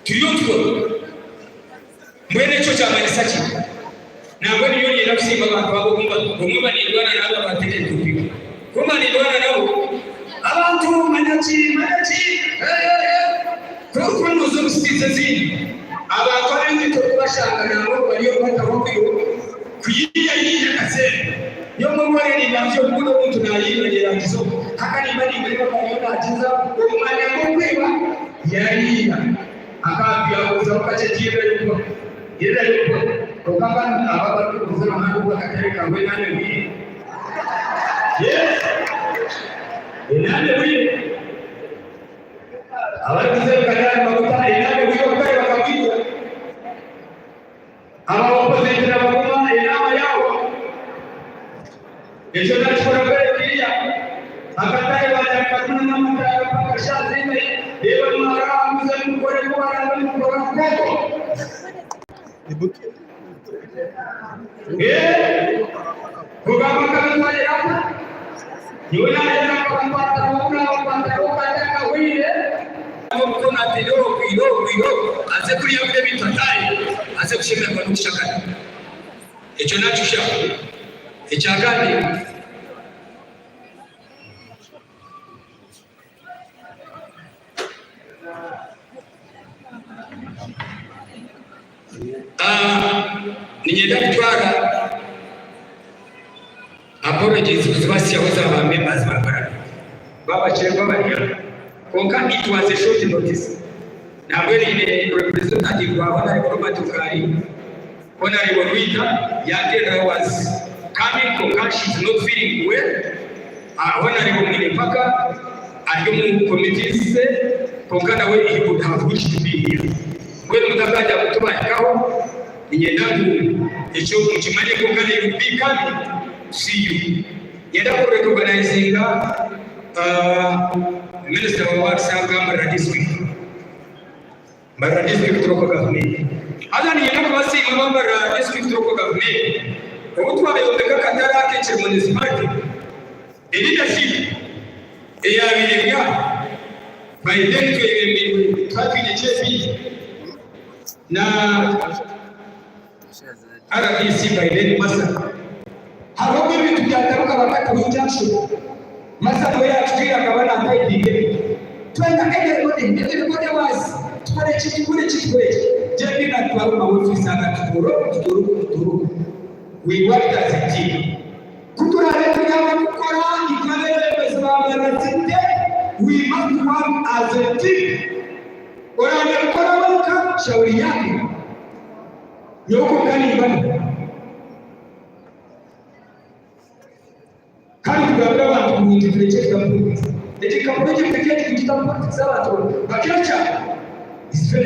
Turiyo nitukora. Mbwenu ekyo kyamanyisa ki? Nangwa niyo niinyenda kusiima abantu abo obu mba obumwe mba nindwana nabo abantu ekintu nk'ekyo. Ku mba nindwana nabo, abantu manya ki, manya ki, eh, eh, eh. Ku orikuba nooza omu cities ezindi, abantu abaingi torikubashanga nangwa ngu bariyo nibataho obwire kuyiiyayiiya akasente. Nyowe omwe omu nindanzya obundi omuntu naayiiba nyerangiza omu haka nimba nimureba ariyo naakiza omumanya gw'okwiba yaayiiba. Akabyabuzaho kakye tiirira y'okuba irira y'okuba kwonka abandi abo abarikuguza omuhanda ogu akatare kawe enaana ehweire. Yes! Enaana ehweire. Abarikuguza ebikadara nibaguta enaana ehweire obutare bakabwigura. Aba opposite nibaguma enaama yaabo. Ekyo nakikora very clear. Akatare batandika kunywa n'amataara mpaka shaaha zingahi reero mwaraha muze mukore ku baraabe nimukora nk'okwo. Eeh kugamba akabitwarira ata? Nyowe naheza nkabakwataho nabakwataho kandi akahwire. Omukono ateire oku irooko irooko aze kuriya kuri ebintu ataahe aze kushemererwa n'okushakara. Ekyo nakihushaho. Ekya kandi. Niinyenda kutwara apologies kuzibasyaho za ba members ba Mbarara babakyerwa barya kwonka it was a short notice nambwenu nyine representative wa Honorable Robert Rukari Honorable Rwita yanterera was coming kwonka she is not feeling well Honorable Mwine-Mpaka ari omu committees ze kwonka nawe he could have wished to be here. Mbwenu mutakagira ngu tubahikaho, niinyenda ngu ekyo mukimanye kwonka they will be coming to see you. Niinyenda ku recognizinga Minister wa Works aha Mbarara District. Mbarara District Local Government. Haza niinyenda kubasiima aba Mbarara District Local Government obu twayombeka akatare aka ekiri Municipality, the leadership eyaabaire eri aha by then twebembeirwe tukaba twine JB na RDC by then Massa. Hariho obu ebintu byatabuka bakataho injunction. Massa niwe yaatutwire akaba naatayipinga ebintu. Twena everybody, everybody was tukore eki, tukore eki, tukore eki. JB naatutwara omu maofiisi aga tutuure oku, tutuure oku, tutuure oku. We worked as a team. Ku turaabe turi ab'okukora itwe abeebembezi ba Mbarara City, we must work as a team. Oraabe kukora wenka, shauri yako. Nyowe kwonka nimbaho. Kandi tugambire abantu kurungi turekye ekika politics. Ekika politics eki tukita politics abantu bakeekya is very.